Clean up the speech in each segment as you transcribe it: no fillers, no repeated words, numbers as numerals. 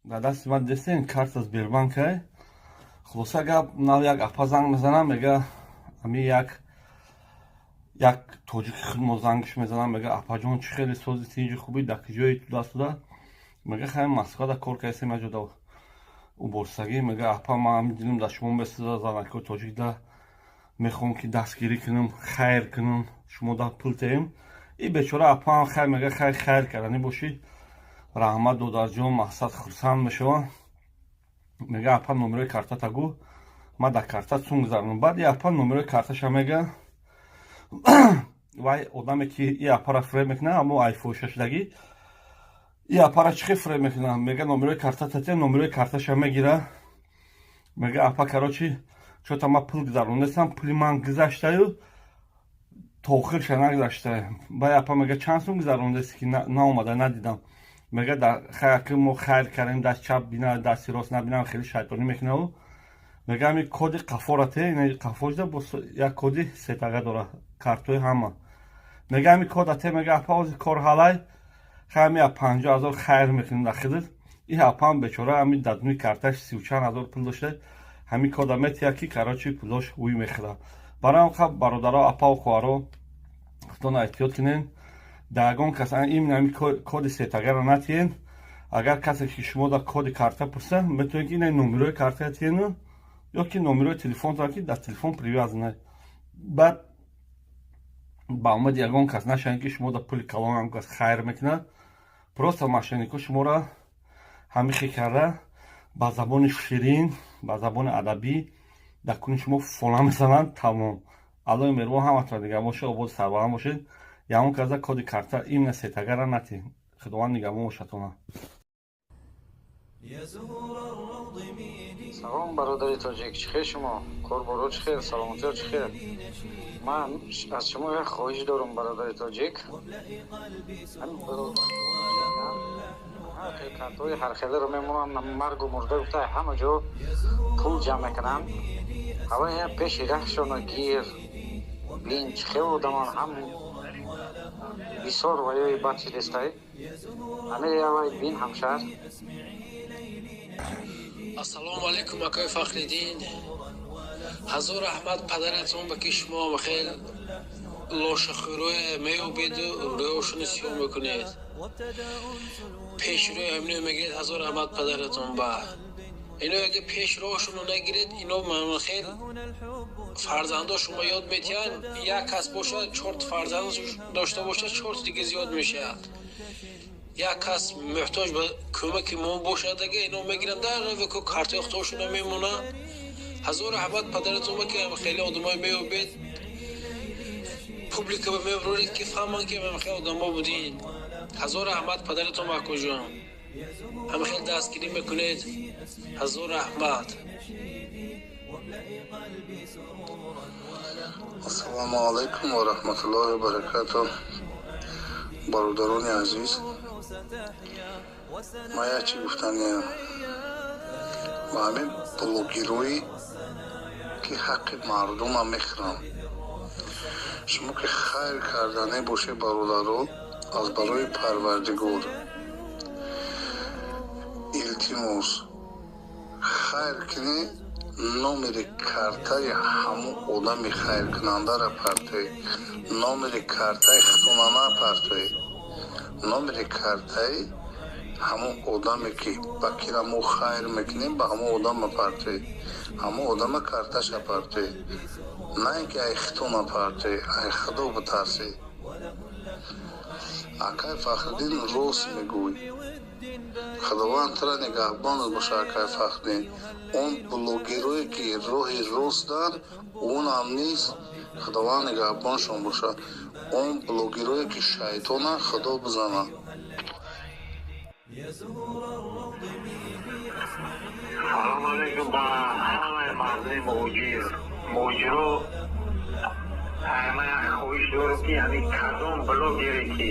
Дар дасти ман дестен карта Сбербанка. Хулоса гап, нав як апа занг мезанам, мега, ами як тоҷики худмо зангш мезанам, мега: «Апаҷон, чӣ хеле сози, тинҷи, хубӣ, дар куҷои ту дастуда?» Мега: «Хай, Москвада кор кардем, яҷода уборсагӣ». Мега: «Апа, ман ами дилам дар шумо месӯзад, занакҳои тоҷикда мехоҳам, ки дастгирӣ кунам, хайр кунам, шумо да пул теем». И бечора апаам хай мега: «Хай, хайр карданӣ бошӣ, раҳмат, додарҷон, мақсад хурсанд мешавам». Мега: «Апа, номерои картата гӯ, ман дар карта сум гузаронам». Баъд и апа номерои карташа мега. Вай одаме, ки и апара фиреб мекунад, амо айфоҳишашудагӣ, и апара чӣ хел фиреб мекунад? Мега: «Номерои картата те». Номерои карташа мегира. Мега: «Апа, короче, чота ман пул гузаронестам, пули ман гузаштаю, то охирша нагузашта». Баъд апа мега: «Чанд сум гузарондеси, ки наомада надидам?» Мега: «Хайр, мо хайр кардем, даст чап бина, дасти рост набинам, хеле шайтонӣ мекунаву». Мега: «Ами коди қафора те, қафожда бо як коди сетага дора картои ҳама». Мега: «Ами кода те». Мега: «Апа, ози кор ҳалай, хай, ами 50 000 хайр мекунем дар хидр». И апаам бечора ами дадуни карташ сию чанд ҳазор пул дошта, ҳамин кода метия, ки, короче, пулош уй мехӯрад. Барои ҳам хаб, бародаро, апаву хоҳаро, худтона эҳтиёт кунен. Дар ягон кас именно ҳами коди сетагаро натиҳен. Агар касе ки шумо да коди карта пурса, метавонед, ки ина номерои карта тиҳену ё ки номерои телефонтон, ки дар телефон привязана. Баъд ба омади ягон кас нашавед, ки шумо да пули калон ягон кас хайр мекунад. Просто мошеннико шуморо ҳамихе карда, ба забони ширин, ба забони адабӣ дар куни шумо фона мезананд, тамом. Аллои меҳрубон ҳаматон дигар бошед, ободу сарбаланд бошед. Ягон каза коди карта именно сетагара натиҳ. Худованд нигаҳбон бошадтона. Салом, бародари тоҷик, чӣ хел шумо, корборо чӣ хел, саломатиё чӣ хел? Ман аз шумо як хоҳиш дорам, бародари тоҷик. Картҳои ҳархеларо мемонанд, маргу мурда гуфта ҳама ҷо пул ҷамъ мекунанд. Ҳавая пеши раҳшоно гир, бин чӣ хел одамон ҳам бисёр ваёи бад шидестай. Ҳамеявай бин, ҳамшаҳр. Ассалому алайкум, акои Фахриддин. Ҳазор раҳмат падаратон ба, ки шумо хел лошахӯрое меёбеду рӯёшоно сиёҳ мекунед, пеши рӯи ҳамино мегиред. Ҳазор раҳмат падаратон ба. Ино яке пеш роҳшоно нагиред, ино хел фарзандо шумо ёд метиҳанд. Як кас бошад, чорт фарзанд дошта бошад, чорт дига зиёд мешавад. Як кас муҳтоҷ ба кӯмаки мо бошад, ага ино мегиранд, дар ку картои худошона мемонад. Ҳазор раҳмат падаратон ба, ки хеле одамое меёбед, публика ба мебуред, ки фаҳманд, ки хеле одамо будин. Ҳазор раҳмат падаратон, акоҷон, ҳама хеле дастгирӣ мекунед. Ҳазор раҳмат. Ассалому алайкум ва раҳматуллоҳи ва баракатуҳ. Бародарони азиз, ман як чӣ гуфтаниям ба ҳамин блогерое, ки ҳаққи мардума мехӯранд. Шумо ки хайр карданӣ бошед, бародаро, аз барои Парвардигор илтимос, хайр кунӣ, номери картаи ҳамун одами хайркунандаро партоед, номери картаи худтона напартоед. Номери картаи ҳамун одаме, ки ба кира мо хайр мекунем, ба ҳамун одама партоед, ҳамун одама карташа партоед, на ин ки ай худтона партоед. Ай Худо битарсед. Акай Фахриддин, рост мегӯй, Худованд тура нигаҳбонат бошад. Акай Фахриддин, он блогерое, ки роҳи ростанд, онам нест, Худованд нигаҳбоншон бошад. Он блогерое, ки шайтонанд, Худо бизанад. Салом алейкум ба ҳамаи мардуми муҳоҷир. Муҳоҷиро, ман як хоҳиш дорам, ки ҳамин кадом блогере, ки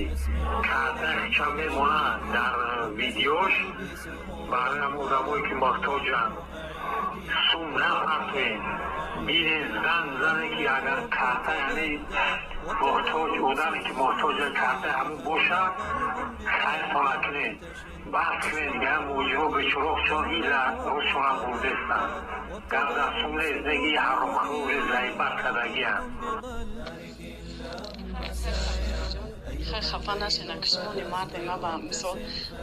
карташа мемонад дар видеош, барои ҳамон одамое, ки муҳтоҷанд. Сум напартоен, бинен, занг зане, ки агар карта, яъне муҳтоҷ, одаме ки муҳтоҷ карта ҳамун бошад, хайртона кунед, баҳс кунед. Дига муҳоҷиро бечуроқ чон ила рӯзшонам бурдестанд. Гап дар сум нест, неги ҳаромхӯри заибат кардагианд. Хай, хафа нашена, ки шумони марде ма ба мисол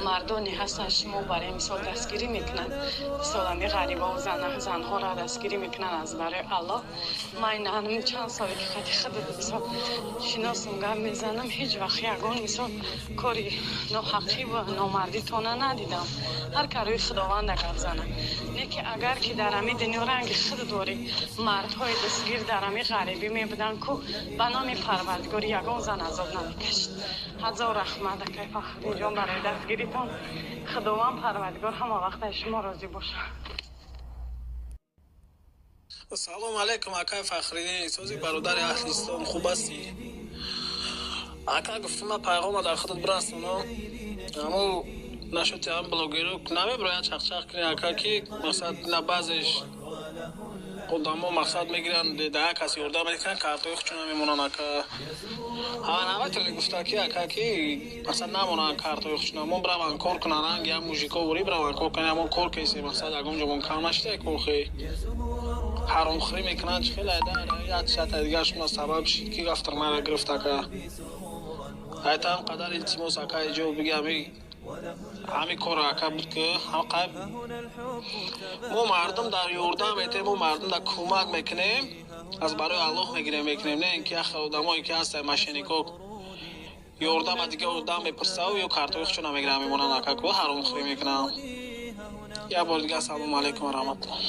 мардоне ҳастанд, шумо барои мисол дастгирӣ мекунанд, мисол ами ғарибову занҳоро дастгирӣ мекунанд аз барои Аллоҳ. Ман ин чанд соле ки хати худ мисол шиносум, гап мезанам, ҳеҷ вақт ягон мисол кори ноҳаққӣ ва номардитона надидам. Ҳар ка рӯи Худованда гап занам, не ки агар ки дар ами дунё ранги худ дорӣ, мардҳои дастгир дар ами ғарибӣ мебуданд ку, ба номи Парвардигор, ягон зан азоб намекашид. Ҳазор раҳмат, акай Фахриддинҷон, барои дастгиритон. Худованд Парвардигор ҳама вақт аз шумо розӣ бошад. Салому алайкум, акай Фахриддин, сози бародари аҳли ислом, хуб ҳастӣ, ака? Гуфтум, ма пайғома дар худат бирасонам. Амо нашуд, ам блогеру намебироянд, чақчақ кунӣ, ака, ки мақсад на баъзеш одамо мақсад мегиранд, да як кас ёрдам мекунанд, картои худшона мемонанд, ака. Ҳа, наметавонӣ гуфта ки, ака, ки мақсад намонанд картои худшона, мо бираванд кор кунанд, ранги ям мужико ворӣ бираванд кор кунанд. Мо кор кесем, мақсад ягон ҷо мон кам нашуда, корхе ҳаромхӯрӣ мекунанд. Чӣ хеле як шата дигар шумо сабаб шид, ки рафтар мара гирифт, ака. Айтам қадар илтимос, ака, иҷо биги, ҳами корро, ака, буд, ки мо мардум дар ёрдам метем, мо мардум дар кӯмак мекунем, аз барои Аллоҳ мегирем, мекунем, не ин ки яхе одамое ки ҳастанд, мошеннико, ёрдама дига одам мепурсаву ё картои худшона мегиранд, мемонанд, ака, ку ҳаромхӯрӣ мекунанд. Як бор дига ассалому алайкум ва раҳматуллоҳ.